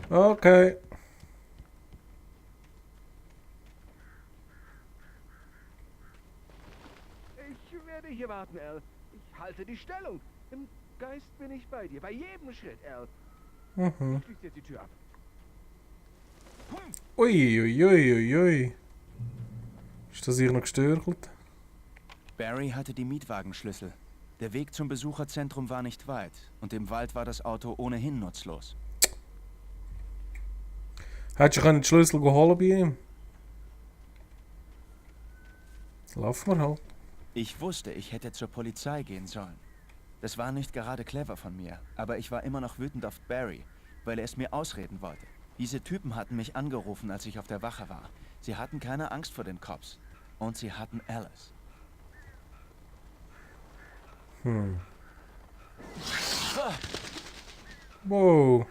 Okay. Ich werde hier warten, Al. Ich halte die Stellung. Im Geist bin ich bei dir. Bei jedem Schritt, Al. Mhm. Ich schließe jetzt die Tür ab. Ui, ui, ui, ui, ui. Ist das hier noch gestörkelt? Barry hatte die Mietwagenschlüssel. Der Weg zum Besucherzentrum war nicht weit und im Wald war das Auto ohnehin nutzlos. Hättest du den Schlüssel holen bei ihm? Laufen wir halt. Ich wusste, ich hätte zur Polizei gehen sollen. Das war nicht gerade clever von mir, aber ich war immer noch wütend auf Barry, weil er es mir ausreden wollte. Diese Typen hatten mich angerufen, als ich auf der Wache war. Sie hatten keine Angst vor den Cops. Und sie hatten Alice. Wow.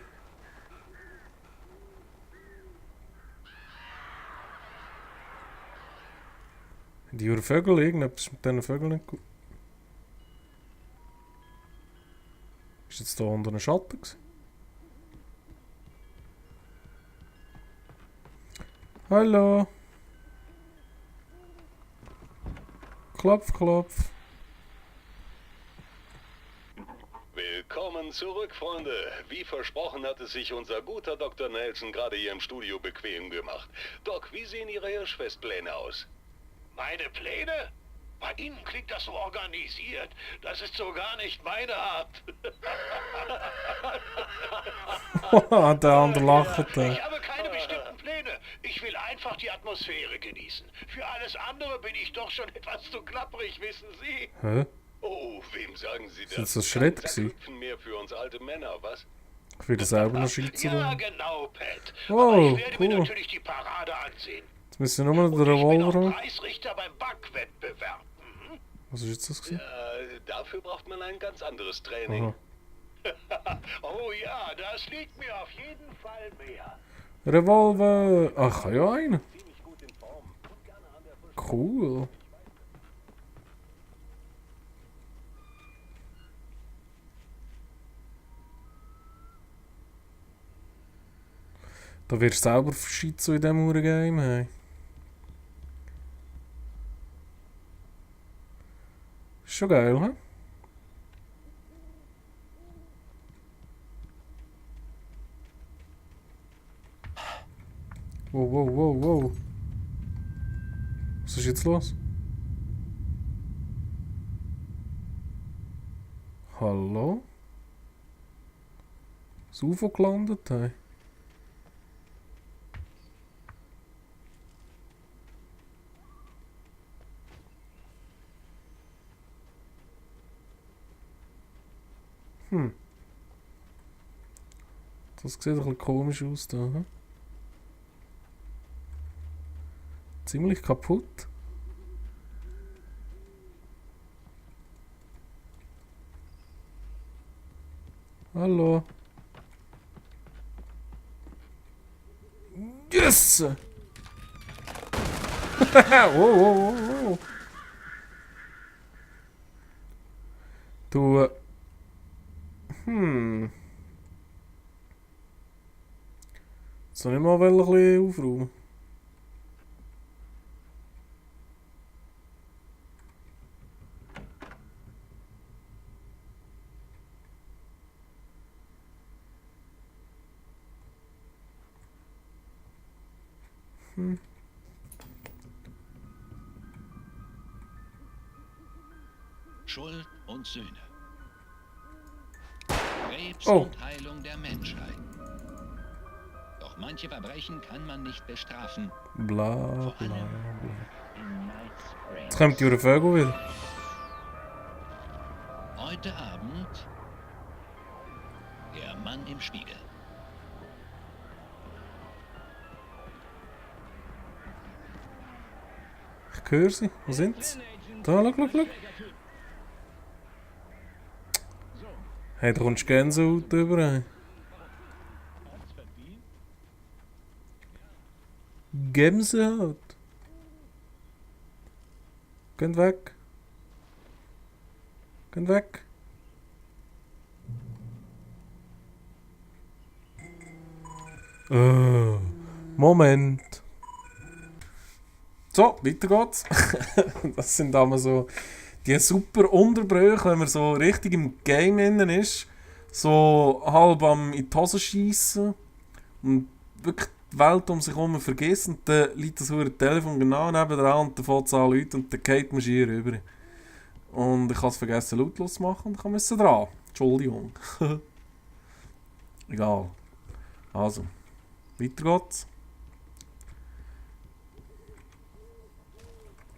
Die Vögel, irgendetwas mit diesen Vögeln nicht gut. Ist jetzt da unter einem Schatten gewesen? Hallo. Klopf, klopf. Willkommen zurück, Freunde. Wie versprochen hatte sich unser guter Dr. Nelson gerade hier im Studio bequem gemacht. Doc, wie sehen Ihre Hirschfestpläne aus? Meine Pläne? Bei Ihnen klingt das so organisiert. Das ist so gar nicht meine Art. Der andere lacht. Ich habe keine bestimmten Pläne. Ich will einfach die Atmosphäre genießen. Für alles andere bin ich doch schon etwas zu klapprig, wissen Sie. Hä? Oh, wem sagen Sie das? Sind das Schritt gewesen? Mehr für uns alte Männer, was? Ich will selber noch schießen. Ja, genau, Pat. Oh, Aber ich werde mir cool. natürlich die Parade ansehen. Jetzt müssen wir nur noch den Und ich bin Revolver auch haben. Preisrichter beim Backwettbewerb. Was ist jetzt das gewesen? Dafür braucht man ein ganz anderes Training. Aha. Oh ja, das liegt mir auf jeden Fall mehr. Revolver. Ach, ja, einen. Ziemlich gut in Form. Und gerne an der frischen Cool. Da wirst du selber verschieden so in diesem Game. Hey. Ist schon geil, hä? Wow, wow, wow, wow. Was ist jetzt los? Hallo? Das UFO gelandet, hey. Das sieht ein bisschen komisch aus da. Hm? Ziemlich kaputt. Hallo. Yes! Wow, wow, wow. Du. Soll ich mal ein bisschen aufräumen? Schuld und Sühne. Krebs Oh. und Heilung der Menschheit. Doch manche Verbrechen kann man nicht bestrafen. Bla, Vor bla, allem bla. in Night Springs. Jetzt kommt die Vögel wieder. Heute Abend der Mann im Spiegel. Ich höre sie. Wo sind sie? Da, schau. Hey, da kommst du Gänsehaut über. Gänsehaut. Geht weg. Geht weg. Moment. So, weiter geht's. Das sind immer so die super Unterbrüche, wenn man so richtig im Game innen ist. So halb am in die Hose schiessen und wirklich die Welt um sich herum vergisst. Und dann liegt das Telefon genau neben dran und dann fängt es an Leute und dann geht man schier rüber. Und ich habe es vergessen lautlos zu machen und ich musste dran. Entschuldigung. Egal. Also, weiter geht's.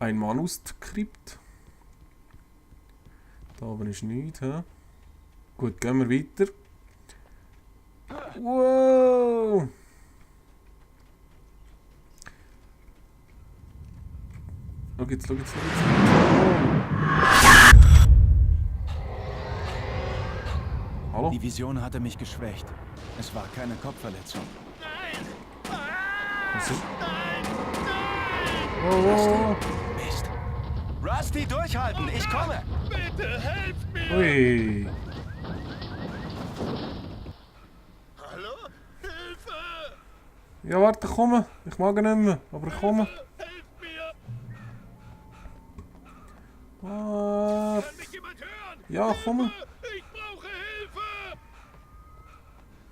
Ein Manuskript. Da oben ist nichts. He? Gut, gehen wir weiter. Wow! Schau jetzt. Hallo? Die Vision hatte mich geschwächt. Es war keine Kopfverletzung. Was ist? Oh. Mist. Rusty, durchhalten! Ich komme! Bitte helft mir! Ui. Hallo? Hilfe! Ja, warte, ich komme. Ich mag ihn nicht mehr, aber ich komme. Helft mir! Ah, Kann mich jemand hören? ja, ich komme. Ich brauche Hilfe!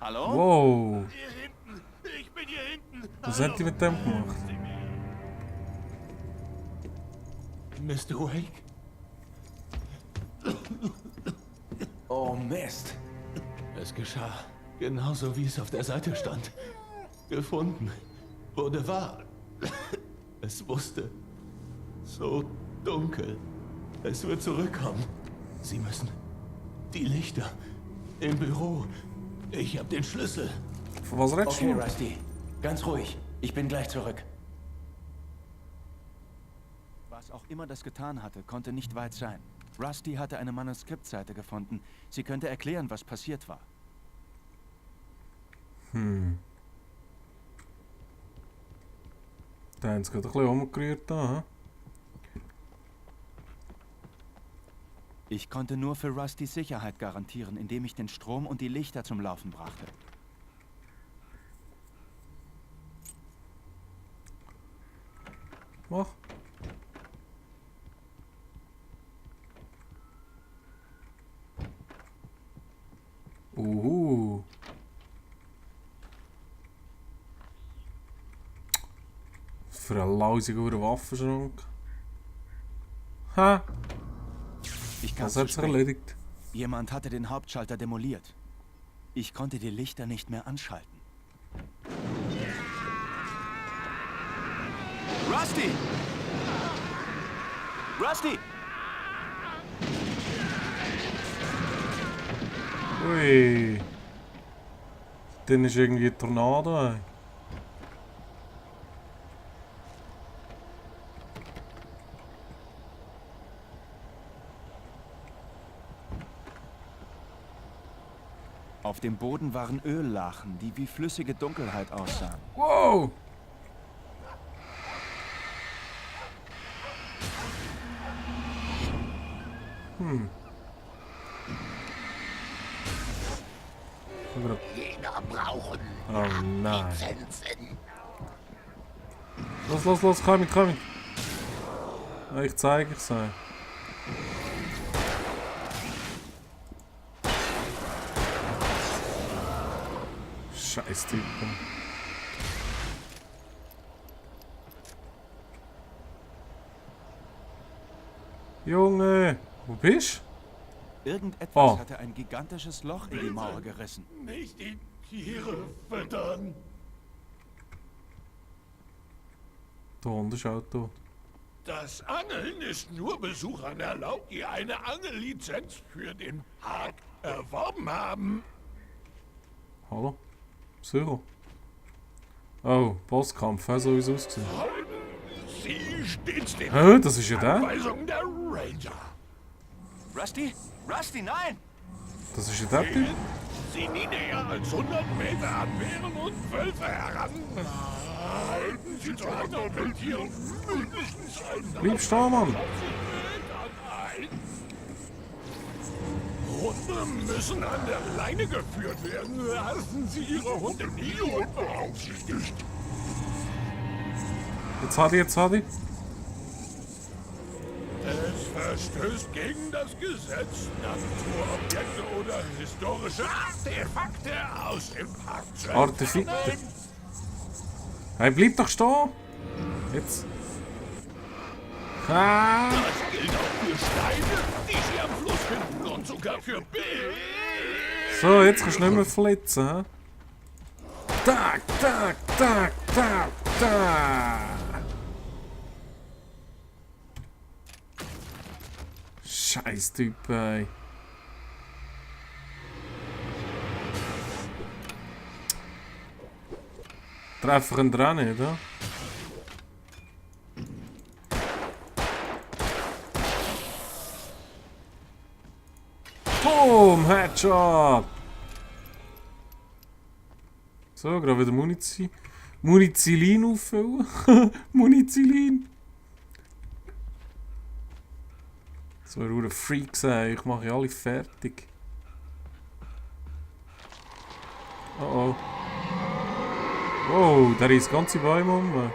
Hallo? Wow. Hier hinten! Ich bin hier hinten! Was hat die mit dem gemacht? Mr. Wake? Oh Mist. Es geschah genauso, wie es auf der Seite stand. Gefunden. Wurde wahr. Es wusste. So dunkel. Es wird zurückkommen. Sie müssen. Die Lichter. Im Büro. Ich hab den Schlüssel. Von was redest Okay, du? Rusty. Ganz ruhig. Ich bin gleich zurück. Was auch immer das getan hatte, konnte nicht weit sein. Rusty hatte eine Manuskriptseite gefunden. Sie könnte erklären, was passiert war. Da haben sie gerade ein bisschen umgerührt. Da, Ich konnte nur für Rustys Sicherheit garantieren, indem ich den Strom und die Lichter zum Laufen brachte. Mach. Für einen lausigen Waffenschrank. Ha! Ich kam Das zu hat sich spät. erledigt. Jemand hatte den Hauptschalter demoliert. Ich konnte die Lichter nicht mehr anschalten. Rusty! Rusty! Ui. Dann ist irgendwie ein Tornado. Ey. Auf dem Boden waren Öllachen, die wie flüssige Dunkelheit aussahen. Wow! Jeder brauchen Oh nein. Lizenzen. Los, komm mit. Ja, ich zeige es euch. Scheiß Typen. Junge, wo bist Irgendetwas Oh. hatte ein gigantisches Loch in die Mauer gerissen. Nicht die Tiere füttern. du? Der Hund ist auch tot. Das Angeln ist nur Besuchern erlaubt, die eine Angellizenz für den Park erworben haben. Hallo? Psycho? Oh, Bosskampf, so wie es aussieht. Sie stets den Hä, das ist ja der? Anweisungen der Ranger. Rusty? Rusty, nein! Das ist ja der Typ? Sie nie näher als 100 Meter an Bären und Wölfe heran. Halten Sie zu einer Wildtieren mindestens 100 Bleib stehen, Mann! Metern ein. Hunde müssen an der Leine geführt werden. Lassen Sie Ihre Hunde nie unbeaufsichtigt. Jetzt hat ich. Es verstößt gegen das Gesetz, Naturobjekte oder historische Artefakte aus dem Park zu Artefakte? entfernen. Hey, bleib doch stehen! Jetzt. Ah! Das gilt auch für Steine, die Sie am Fluss finden und sogar für Bild. So, jetzt kannst du nicht mehr flitzen, hä? Tak, tak, tak, tak, tak! Scheiß Typ, ey. Treffer ihn dran nicht, oder? Boom! Headshot! So, gerade wieder Munizilin auffüllen. Munizilin! So ein Freak sein, ich mache alle fertig. Oh oh. Wow, da ist ganze Bäume um.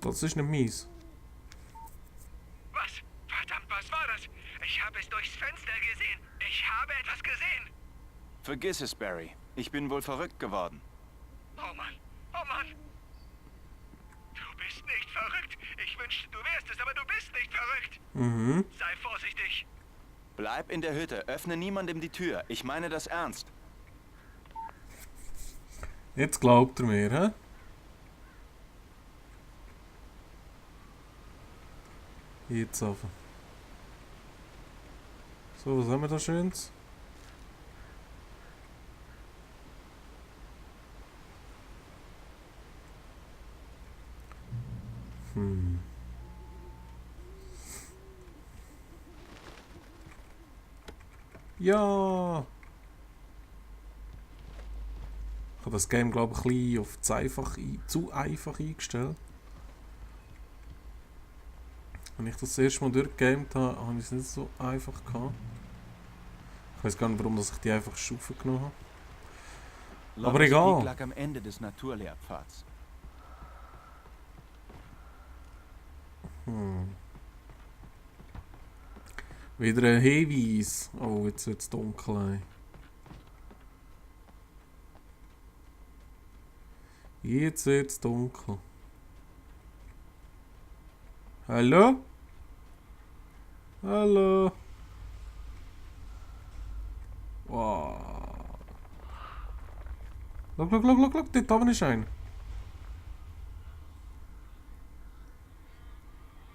Das ist nicht mies. Was? Verdammt, was war das? Ich habe es durchs Fenster gesehen. Ich habe etwas gesehen. Vergiss es, Barry. Ich bin wohl verrückt geworden. Oh Mann. Oh Mann. Du bist nicht verrückt. Ich wünschte, du wärst es, aber du bist nicht verrückt. Mhm. Sei vorsichtig. Bleib in der Hütte. Öffne niemandem die Tür. Ich meine das ernst. Jetzt glaubt er mir, hä? Jetzt auf. So, was haben wir da Schönes? Ja! Ich habe das Game, glaube ich, ein bisschen auf zu einfach eingestellt. Wenn ich das erste Mal durchgegamet habe, habe ich es nicht so einfach gehabt. Ich weiß gar nicht, warum ich die einfach Stufen genommen habe. Aber Lawrence egal. Peak lag am Ende des Naturlehrpfads. Wieder ein Hinweis. Oh, jetzt wird es dunkel. Jetzt wird es dunkel. Hallo? Hallo? Wow. Look, dort oben ist einer.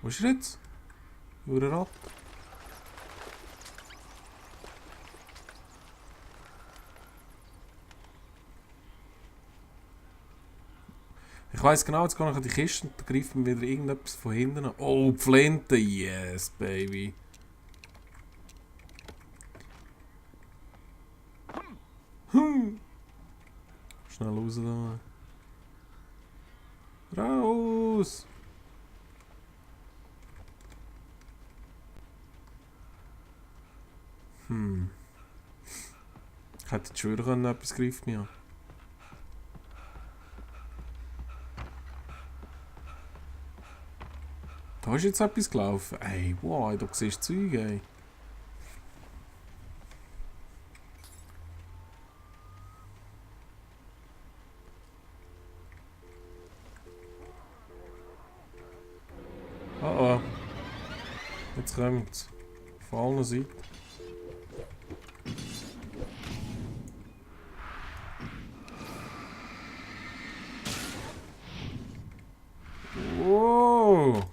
Wo ist er jetzt? Rat. Ich weiss genau, jetzt gehe ich an die Kiste und da greift mir wieder irgendetwas von hinten an. Oh, die Flinte, yes, baby. Schnell raus da. Raus! Ich hätte jetzt schwören können, etwas greift mich an. Da ist jetzt etwas gelaufen. Ey, wow, da siehst du Zeug, ey. Oh oh. Jetzt kommt's. Von allen Seiten. Wow.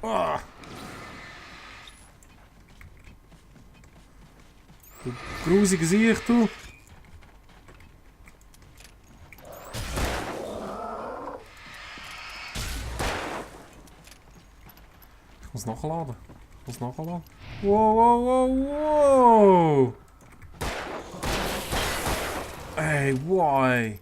Ah. Du grusige Sicht, du. Ich muss nachladen. Wow, wow, wow, wow! Ey, why?